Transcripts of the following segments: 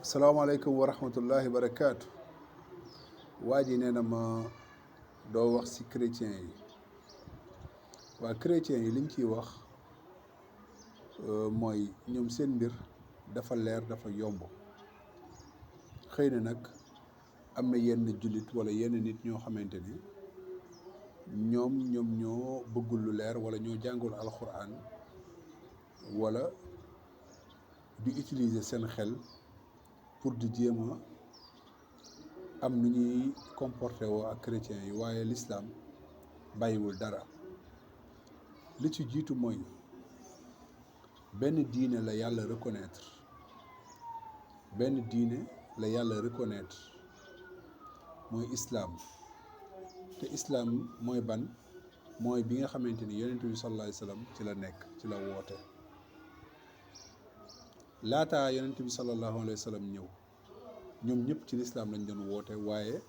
salaamaaleykum wa rahmatullahi barakaatu. waa ji nee na ma doo wax ci chrétien yi. waa chrétien yi liñ ciy wax mooy ñoom seen mbir dafa leer dafa yomb. xëy na nag am na yenn jullit wala yenn nit ñoo xamante ni ñoom ñoo bëggul lu leer wala ñoo jàngul alxuraan wala di utiliser seen xel pour di jéem a am nu ñuy comporté woo ak chrétiens yi, waaye l'islam bàyyiwul dara. li ci jiitu mooy benn diine la yàlla reconnaître mooy islam. te islam mooy ban? mooy bi nga xamante ni yonent bi sallallahu alayhi wa sallam ci la nekk, ci la woote. laataa yonent bi sallallahu alayhi wa sallam ñëw ñoom ñëpp ci lislaam lañ doon woote, waaye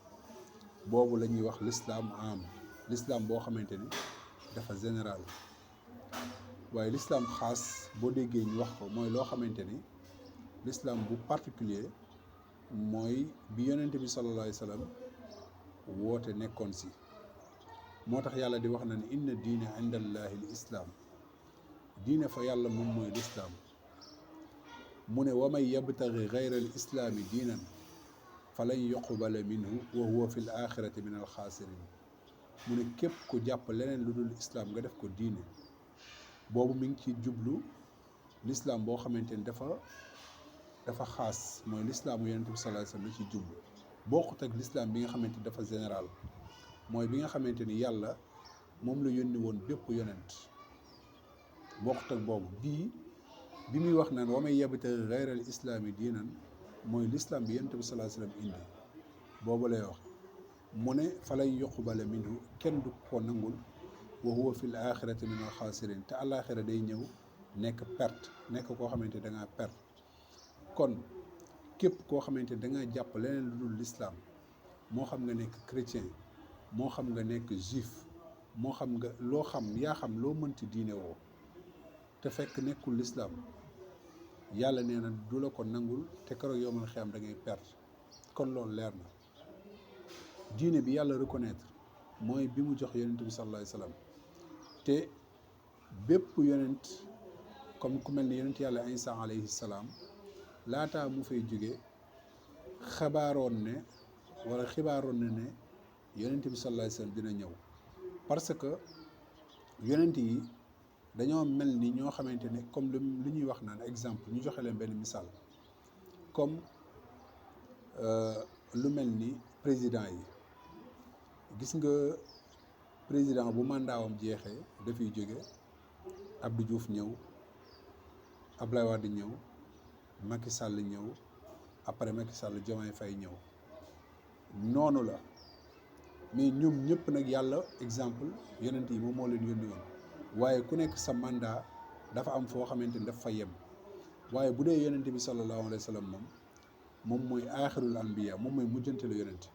boobu la ñuy wax lislaam am, lislaam boo xamante ni dafa général. waaye lislaam xaas boo déggee ñu wax ko mooy loo xamante ni lislaam bu particulier mooy bi yonent bi sallallahu alayhi wa sallam woote nekkoon si. moo tax yàlla di wax na ne inna diine inda allahi l islaam, diine fa yàlla moom mooy lislaam. mu ne wa man yabtagi gayra al islaami diinan falan yuqbala minhu wa huwa fi l axirati min al xaasirin. mu ne képp ku jàpp leneen lu dul islaam nga def ko diine, boobu mi ngi ci jublu lislaam boo xamante ni dafa xaas, mooy lislaamu yonent bi sallallahu alayhi wasallam la ci jublu. bokkut ak lislaam bi nga xamante ni dafa général, mooy bi nga xamante ni yàlla moom la yónni woon bépp yonent. bokkut ak boobu. bi muy wax naan wa man yabtaghi ghayra al islaami diinan mooy lislaam bi yonent bi sallallahu alayhi wasallam indi, boobu lay wax. mu ne falan yuqbala minhu, kenn du ko nangul, wa huwa fi l axirati min al xaasirin, te àllaaxira day ñëw nekk perte, nekk koo xamante da ngaa perte. kon képp koo xamante da ngaa jàpp leneen lu dul lislaam, moo xam nga nekk chrétien, moo xam nga nekk juif, moo xam nga loo xam, yaa xam loo mënti diine woo, te fekk nekkul lislaam, yàlla nee na du la ko nangul, te keroog yowmal xiyaam da ngay perte. kon loolu leer na. diine bi yàlla reconnaître mooy bi mu jox yonent bi sallallahu alayhi wasallam. te bépp yonent comme ku mel ni yonent yàlla Isa alayhi salaam, laataa mu fay jóge xibaaroon na ne yonent bi sallallahu alayhi wasallam dina ñëw. parce que yonent yi dañoo mel ni ñoo xamante ne comme lu ñuy wax naan exemple, ñu joxe leen benn misaal comme lu mel ni président yi. gis nga président bu mandaawam jeexee dafiy jóge, Abdou Diouf ñëw, Abdoulaye Wade ñëw, Macky Sall ñëw, après Macky Sall Diomaye Faye ñëw. noonu la. mais ñoom ñëpp nag yàlla exemple yonent yi moom moo leen yónni woon, waaye ku nekk sa mandat dafa am foo xamante ni daf fa yem. waaye bu dee yonent bi sallallahu alayhi wa sallam moom mooy aaxirul anbiya, moom mooy mujjanteelu yonent.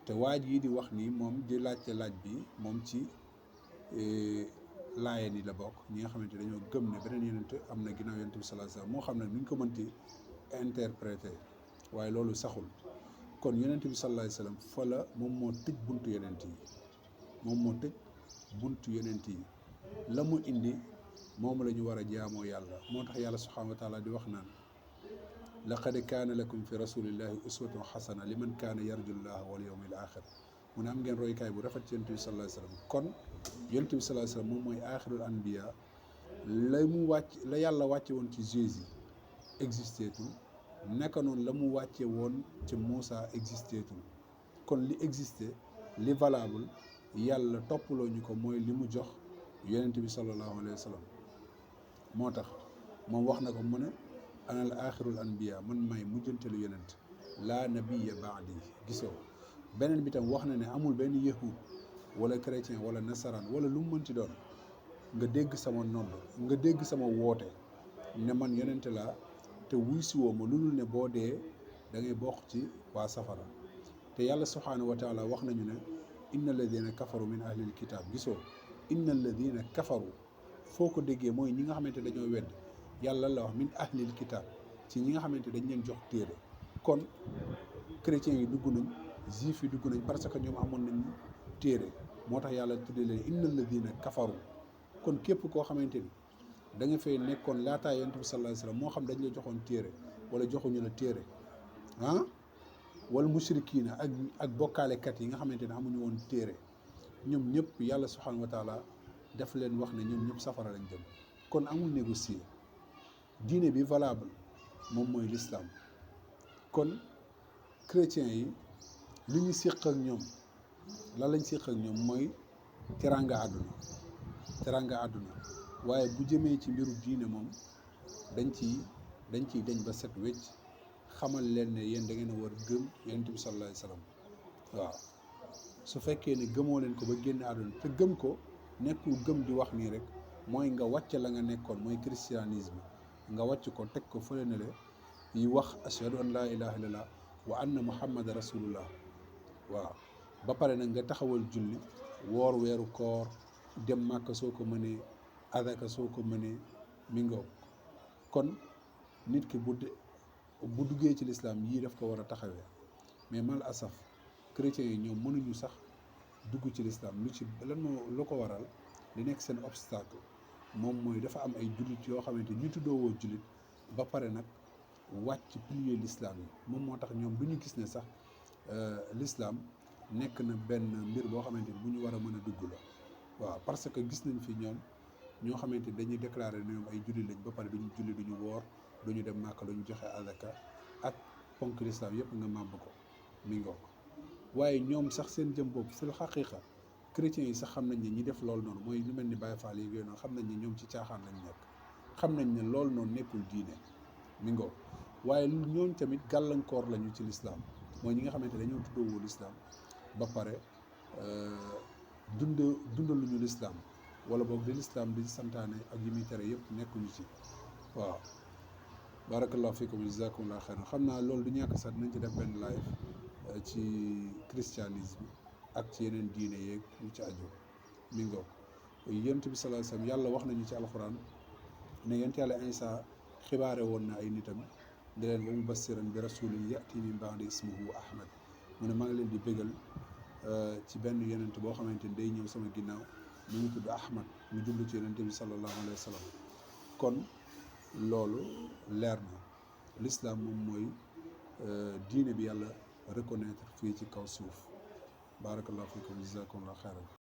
te waaj yi di wax nii moom di laajte laaj bi moom ci laayeen yi la bokk, ñi nga xamante dañoo gëm ne beneen yonent am na ginnaaw yonent bi sallallahu alayhi wa sallam. moo xam ne ni ñu ko mënti interpréter, waaye loolu saxul. kon yonent bi sallallahu alayhi wa sallam fa la moom moo tëj buntu yonent yi, la mu indi moom la ñu war a jaamoo yàlla. moo tax yàlla subhanahu wa taala di wax naan laqad kaana lakum fi rasulillahi uswatun xasana liman kaana yarju llaha wal yawmil axir. mu ne am ngeen roykaay bu rafet ci yonent bi sallallahu alayhi wa sallam. kon yonent bi sallallahu alayhi wa sallam moom mooy aaxirul anbiya. la yàlla wàcce woon ci Jésus existeetul, naka noonu la mu wàcce woon ci Moussa existeetul. kon li existé, li valable, yàlla toppaloo ñu ko mooy li mu jox yonent bi sallallahu alayhi wa sallam. moo tax moom wax na ko, mu ne ana al axirul anbiya, man may mujjantelu yonent, laa nabiya baadi. gisoo beneen bi tam wax na ne amul benn yahud wala chrétien wala nasaraan wala lu mu mënti doon nga dégg sama nodd, nga dégg sama woote ne man yonent laa, te wuy si woo ma lu dul ne boo dee da ngay bokk ci waa safara. te yàlla subhaanahu wa taala wax nañu ne inna alladina kafaru min ahlil kitab. gisoo inna alladina kafaru, foo ko déggee mooy ñi nga xamante dañoo wedd. yàlla la wax min ahlil kitaab, ci ñi nga xamante dañ leen jox téere. kon chrétiens yi dugg nañ, juif yi dugg nañ, parce que ñoom amoon nañ téere. moo tax yàlla tuddee leen inna alladina kafaru. kon képp koo xamante ni da nga fay nekkoon laataa yonent bi sallallahu alayhi wasallam, moo xam dañ la joxoon téere wala joxuñu la téere wal mushrikiina ak bokkaalekat yi nga xamante ne amuñu woon téere, ñoom ñëpp yàlla subhanahu wa taala daf leen wax ne ñoom ñëpp safara lañ jëm. kon amul négocier. diine bi valable moom mooy l'islam. kon chrétiens yi li ñu séq ak ñoom, lan lañ séq ak ñoom mooy teranga àdduna. waaye bu jëmee ci mbiru diine moom dañ ciy dañ ba set wecc, xamal leen ne yéen da ngeen a war gëm yonent bi sallallahu alayhi wasallam. waaw su fekkee ne gëmoo leen ko ba génn àdduna, te gëm ko nekkul gëm di wax nii rek, mooy nga wàcc la nga nekkoon, mooy christianisme, nga wàcc ko teg ko fële ne le yi wax ashhadu an laa ilaha illallah wa anna muhammad rasulullah. waaw ba pare nag nga taxawal julli, woor weeru koor, dem màkka soo ko mënee, adaka soo ko mënee, mi ngoog. kon nit ki bu duggee ci lislaam yii daf ko war a taxawee. mais mal asaf chrétiens yi ñoom mënuñu sax dugg ci lislaam. lu ko waral, li nekk seen obstacle moom mooy dafa am ay jullit yoo xamante ñu tuddoowoo jullit ba pare nag wàcc pilier l'islam yi. moom moo tax ñoom du ñu gis ne sax l'islam nekk na benn mbir boo xamante ni bu ñu war a mën a dugg la. waaw parce que gis nañ fi ñoo xamante ni dañuy déclarer ne ñoom ay jullit lañ ba pare duñu julli, duñu woor, duñu dem Màkka, duñu joxe azaka ak ponk l'islam yëpp nga màbb ko, mi ngoo ko. waaye ñoom sax seen jëm bopp fil xaqiqa chrétiens yi sax xam nañ ne ñi def loolu noonu, mooy lu mel ni Baye Fall yi yooyu noonu, xam nañ ne ñoom ci caaxaan lañ nekk, xam nañ ne loolu noonu nekkul diine, mi ngoo. waaye ñooñ tamit gàllankoor lañu ci l'islam, mooy ñi nga xamante dañoo tuddoowoo l'islam ba pare dundaluñu l'islam, wala boog di l'islam di santaane ak yi muy tere yëpp nekkuñu ci. waaw barakallahu fikum jazakumullahu xayran. xam naa loolu du ñàkk sax dinañ ci def benn live ci christianisme ak ci yeneen diine yeeg ñu ci aju, mi ngoog. yonent bi sallallahu alayhi wasallam yàlla wax nañu ci alxuraan ne yonent yàlla Isaa xibaare woon na ay nitam di leen wa mubassiran bi rasulin yati min ba'di ismuhu Ahmad. mu ne maa ngi leen di bégal ci benn yonent boo xamante ni day ñëw sama ginnaaw, mu ngi tudd Ahmad, mu jublu ci yonent bi sallallahu alayhi wa sallam. kon loolu leer na. l'islam moom mooy diine bi yàlla reconnaître fii ci kaw suuf. barakallahu fikum jazakumullahu xayran.